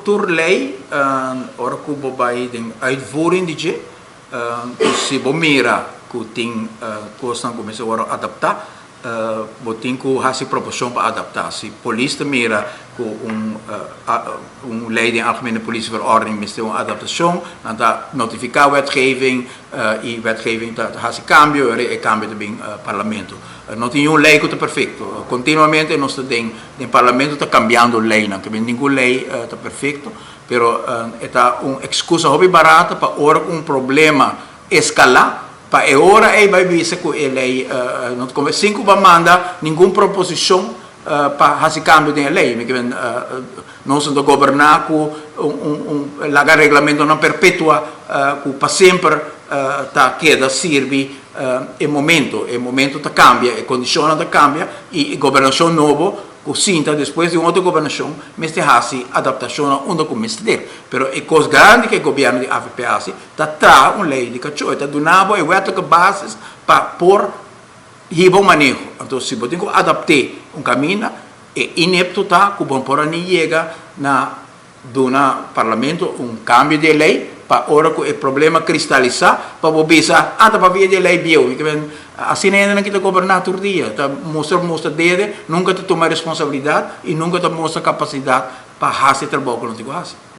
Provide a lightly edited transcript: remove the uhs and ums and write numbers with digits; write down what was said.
Tur lei, ora ku bo bai den uitvoering di dje, si bo mira ku tin kosnan ku mester wòrdu adaptá, bo tin ku hasi proposishon pa adaptá. Si polis ta mira ku un un lei den Algemene Politieverordening mester un adaptashon, nan ta notifiká wetgeving i wetgeving ta hasi kambio, e kambio ta bin parlamento. No tin niun lei ku ta perfekto. Kontinuamente nos ta den den parlamento ta kambiando leinan, ke ningun lei ta perfekto, pero e ta un ekskusa hopi barata pa ora ku un problema eskalá, pa e ora ei bai bisa ku e lei no ta konbien, sin ku bo a manda ningun proposishon pa hasi kambio den e lei. Mi ke men nos no ta goberná ku un un laga reglamentonan perpetua ku pa semper ta keda sirbi e momento. E momento ta kambia, e kondishonnan ta kambia i e gobernashon nobo ku sinta despues di un otro gobernashon mester hasi adaptashonnan unda ku mester. Pero e kos grandi ku e gobièrnu di avp hasi ta traha un lei di kachó. E ta duna bo e wetelijke basis pa por hiba un maneho. Anto si bo tin ku adapt'é un kaminda, e inepto ta ku bo no por a ni yega na duna Parlamento un kambio di e lei pa ora ku e problema kristalisá pa bo bisa, ah ta pabia di e lei bieu. Mi ke men, asina hendenan ki ta goberná tur dia, ta mustra mustra dede, nunka ta tuma responsabilidat i nunka ta mustra kapasidat pa hasi e trabou ku nan tin ku hasi.